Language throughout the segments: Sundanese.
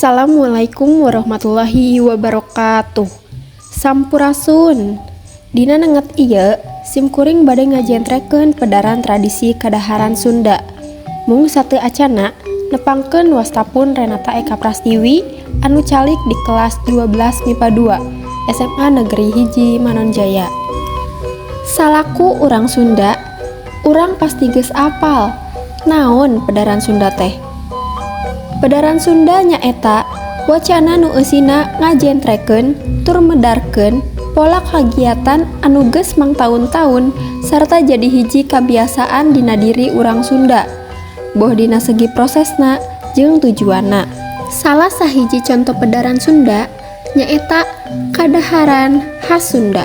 Assalamualaikum warahmatullahi wabarakatuh. Sampurasun. Dina nenget ieu sim kuring bade ngajentrekeun pedaran tradisi kadaharan Sunda. Mung sateu acana nepangkeun wasta pun Renata Eka Prastiwi anu calik di kelas 12 MIPA 2 SMA Negeri 1 Manonjaya. Salaku urang Sunda, urang pasti geus apal naon pedaran Sunda teh. Pedaran Sunda nyaeta wacana nu eusina ngajentrekeun tur medarkeun pola kagiatan anu geus mangtaun-taun sarta jadi hiji kabiasaan dina diri urang Sunda, boh dina segi prosesna jeung tujuanna. Salah sahiji conto pedaran Sunda nyaeta kadaharan khas Sunda.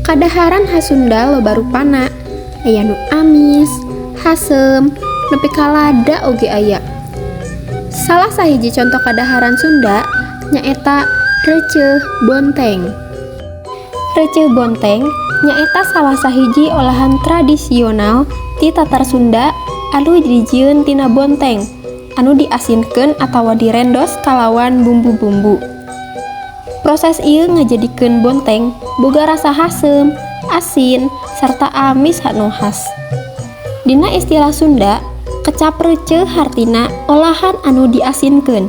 Kadaharan khas Sunda loba rupana, aya nu amis, haseum, nepi ka lada oge aya. Salah sahiji conto kadaharan Sunda nyaeta reuceuh bonteng. Reuceuh bonteng nyaeta salah sahiji olahan tradisional ti Tatar Sunda anu dijieun tina bonteng anu diasinkeun atawa direndos kalawan bumbu-bumbu. Proses ieu ngajadikeun bonteng boga rasa haseum, asin, sarta amis anu khas. Dina istilah Sunda, kecap reuceuh hartina olahan anu diasinkeun.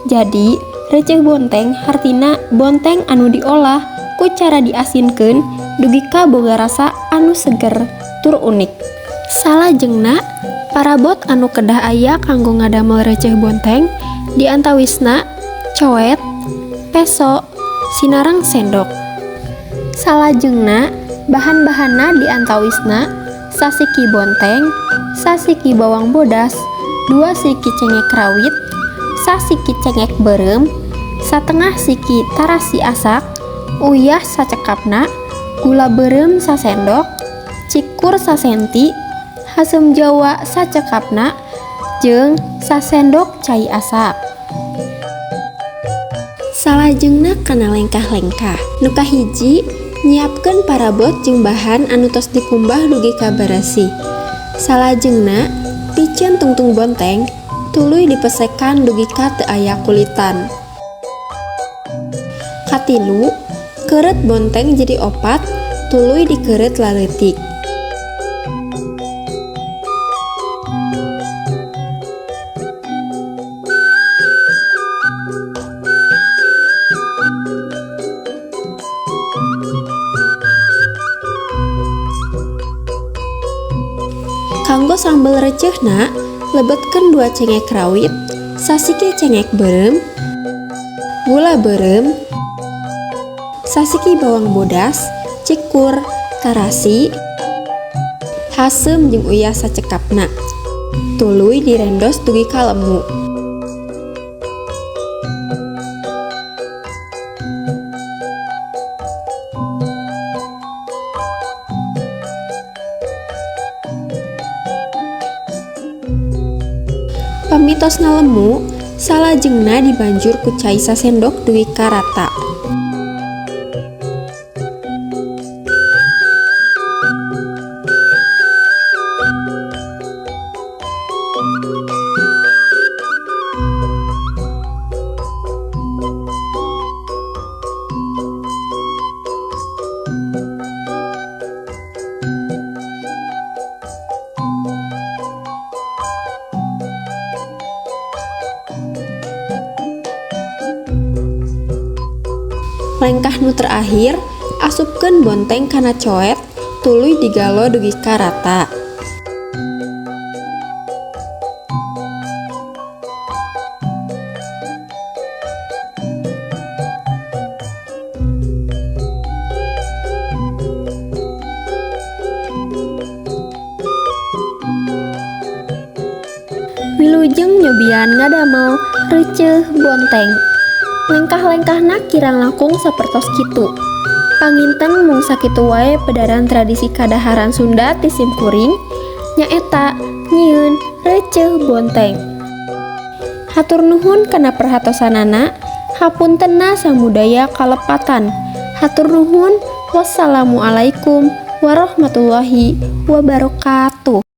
Jadi, reuceuh bonteng hartina bonteng anu diolah ku cara diasinkeun dugi ka boga rasa anu seger tur unik. Salajengna, parabot anu kedah aya kanggo ngadamel reuceuh bonteng diantawisna coet, peso, sinareng sendok. Salajengna, bahan-bahanna diantawisna sasiki bonteng, sasiki bawang bodas, 2 siki cengek rawit, sasiki cengek beureum, satengah siki tarasi asak, uyah sacekapna, gula beureum sasendok, cikur sasenti, haseum jawa sacekapna, jeung sasendok cai asak. Salajengna kana lengkah-lengkah. Nu kahiji, nyiapkeun parabot jeung bahan anu tos dikumbah dugi ka beresih. Salajengna, piceun tungtung bonteng, tuluy dipesekan dugi ka teu aya kulitan. Katilu, keureut bonteng jadi opat, tuluy dikeureut laleutik. Kanggo sambel reuceuhna, lebetkeun 2 cengek rawit, sasiki cengek beureum, gula beureum, sasiki bawang bodas, cikur, tarasi, haseum jeung uyah sacekapna. Tuluy direndos dugi ka lemu. Pami tos ngalemu, salajengna dibanjur ku cai sasendok dugi ka rata. Lengkah nu terakhir, asupkeun bonteng kana coet, tuluy digalo dugi ka rata. Wilujeng nyobian ngadamel reuceuh bonteng. Lengkah-lengkahna kirang langkung sapertos kitu. Panginten mung sakitu wae pedaran tradisi kadaharan Sunda ti sim kuring, nyaeta nyieun reuceuh bonteng. Hatur nuhun kana perhatosanana, hapuntenna samudaya kalepatan. Hatur nuhun, wassalamualaikum warahmatullahi wabarakatuh.